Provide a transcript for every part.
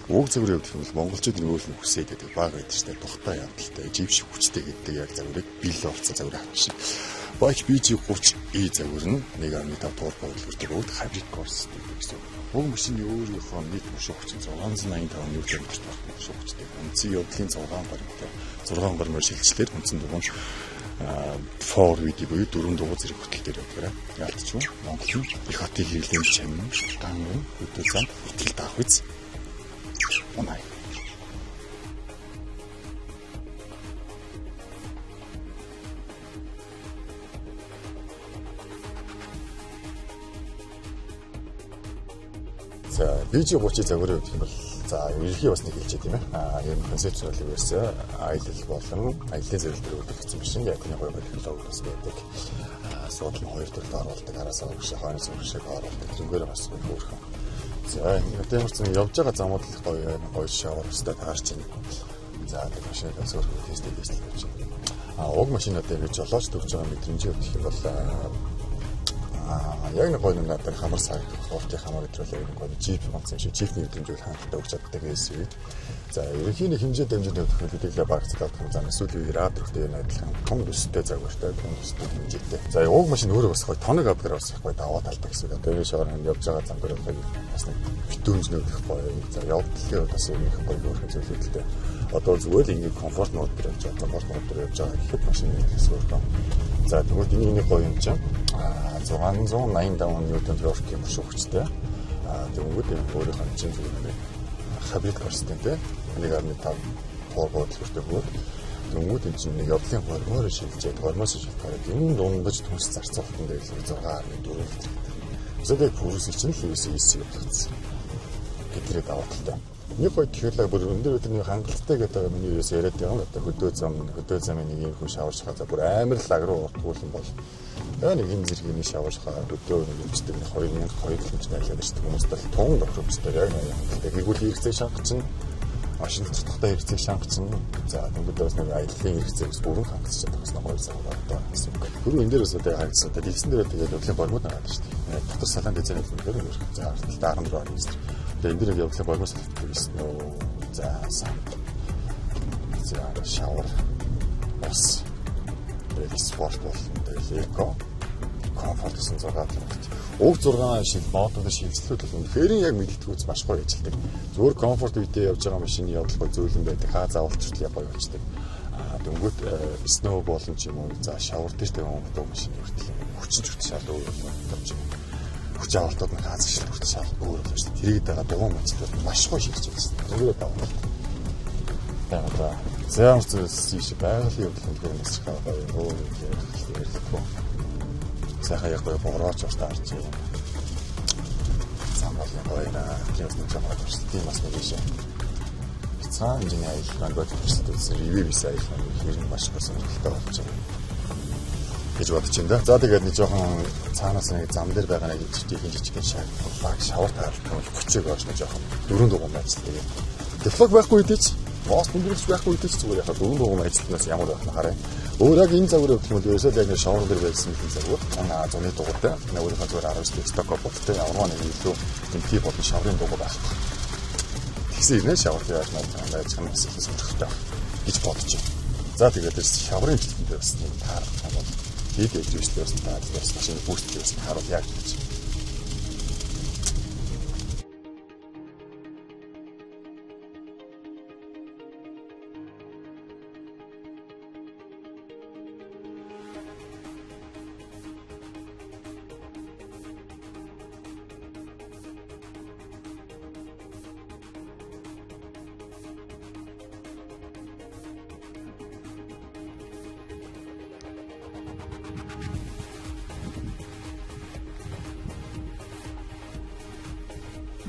Уг загварын хувьд бол монголчууд нэг өөрлөн хүсээд байдаг баг байдаг шүү дээ. Тухтай явдалтай, жив шиг хүчтэй гэдэг яг загварыг бэлэн болсон загвар авчихна. Bike BG30e загвар нь 1.5 турбо хөдөлгөөртэй бөгөөд hybrid core system гэсэн. Уг машины өөрийнхөө нийт мөшөө хүчин 685 Ньютон метр торк мөшөө хүчтэй. Үндсэн явдлын 6 гаруйтай 6 гаруй шилжлэлээр үндсэн дугуй 4WD буюу 4 дугуй зэрэг хөтөл дээр явдаг. Яалтчгүй Монголын их хотын хэрэглээнд чамин, ган хөдөө зам итгэл даах биз. Унаа. За BG30 загварын хувьд юм бол за ерөнхий бас нэг хэлчихэ тийм ээ. Ер нь концепцийн ерөөсөө аялал болон аяллаа зэрэг дээр өгөгдсөн машин яг нэг гоё технологи бас байдаг. Суудлын хоёр төрөлд оруулдаг, араас урагш, хойноос урагшиг оруулдаг. Зүгээр бас хөөрхөн. За одоо ямар ч юм явж байгаа замууд л гоё гоё шавар өстэй таарч байна. За тэг машиныг бас өөрхөн тест хийж байна. Уг машин одоо ингэж жолооч төвж байгаа мэдрэмжийн хувьд гэх юм бол яг нэг гоё нэг надад хамар сагд хууртын хамар гэвэл яг нэг гоё джип онцсон шиг джипний мэдрэмж бол хангалттай өгч чаддаг SUV. За ерөнхийн нэг хэмжээ дамжаад явах хэдийгээр багцлаад авах зам эсвэл үе радиотой энэ адилхан том төстэй загвартай том төстэй хэмжээтэй. За уг машин өөрөө бас гоё тоног авдгаар бас их гоё даваа талтай гэсэн. Одоо энэ шоор явж байгаа зам дээр бас нэг битүүмж нөлөх гоё. За явдлын хувьд бас юм их гоё өөрхөн зүйлүүдтэй. Одоо зүгээр л ингэ комфорт мод дээр явж байгаа, комфорт мод дээр явж байгаа гэхэд машины өөрхөн. За тэгвэл энэ нэг гоё юм чинь 685 Ньютон торкийн мөшөө хүчтэй. Тэгэнгүүт энэ өөрийнх нь чинь зүгээр нэг хабрид системтэй 1.5 турбо хөдөлгөөртэй бөгөөд тэгэнгүүт энэ чинь нэг явдлын гормоор шилжээд гормоос шилжээд энэ дундаж түнс зарцуулалтан дээр л 6.4 литр гэдэг. Эсвэл пүрүс чинь л ерөөсөө EC явуулсан. Гэтрээ даваа талтай. Нэг гоё тэгэхээр бүр өндөр өдрийн хангалттай гэдэг миний ерөөсөө яриад байгаа юм. Одоо хөдөө замын нэг юм хүн шаваршгаа за бүр амар л агруу уртгуулсан бол нэг энэ зэргийн шаваршгаа хөдөө нэг юмчдаг нэг 2002 км айлаад ирдэг хүмүүст бол тун тохиромжтой яг нэг хангалттай. Гэгүүл хэрэгцээг шангацсан, машин татахтаа хэрэгцээг шангацсан. За тэнгууд бас нэг аяллаа хэрэгцээг бас бүрэн хангацсан чадах бас гоё загвар одоо гэсэн үг. Түрүү энэ дээрээс одоо харагдсан. Одоо дэлгэцэн дээр тэгээд явдлын бормууд нагаад шүү дээ. Дотор салан дизайн дээр өөр. За арталтай 14 10. Тэгээ энэ дэр явдлын бормоос хэлдэг гэсэн нөө. За сан. За шавар ус. Тэгээд спорт болно. Тэгээд эко комфорт гэсэн 6 төлөвт. Уг 6 шил модууд шилжлүүд бол үнэхээр яг мэддэг үз маш гоё ажилладаг. Зүгээр комфорт үедээ явж байгаа машины явдал гоё зөөлөн байдаг. Хаа заавалч хүртэл гоё явждаг. Дөнгөт snow болон ч юм уу за шавар дээр тавин уг машины хүртэл хүчин хүртэл шал өөр юм юм. Хүч авалтууд нь газ шил хүртэл шал өөр юм шүү дээ. Тэрийг дагаа дугуй мачлууд маш гоё шилжиж байсан. Зүгээр даваа. За за ямар зүйлс тийш байгалийн явдал үнэхээр маш их гоё өөр юм. Сайхан яг гоё борооч уртаа харж байна. Зам бол гоё наа. Тийм бас нэг жоо орсон. Тийм бас нэг шээ. Бяцхан хэмжээний аялал маань бодит төрсөд үзсэн ревю биш аялал маань ер нь маш гоё сонирхолтой болж байгаа гэж бодож байна да. За тэгээд нэг жоохон цаанаас нэг зам дээр байгаа нэг жижигхэн жижигхэн шавар шавар таарлах бол 30-ыг орж нэг жоохон дөрөв дугуй ажилладаг юм. Дефлог байхгүй үедээ ч мост өндөрлөж байхгүй үедээ ч зүгээр яхаа дөрөв дугуй ажилласнаас ямар байх нь хараа. Өөр яг энэ загвар өгөх юм бол ерөөсөө яг нэг шавар дээр байсан юм загвар. Зуны дугуйтай. Өөрийнхөө зүгээр 19 сток болтой ямар нэг илүү MT болон шаврын дугуй байх. Тэгсэн ирнэ шавар яаж байж байгаа бас их сонирхолтой гэж бодож байна. За тэгээд шаврын жилтэнд бас нэг таарах юм бол хэд ээлжтэй бас таарах бас машины бүүстэл бас харуул яг гэж.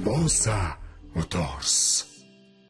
Bosa Motors.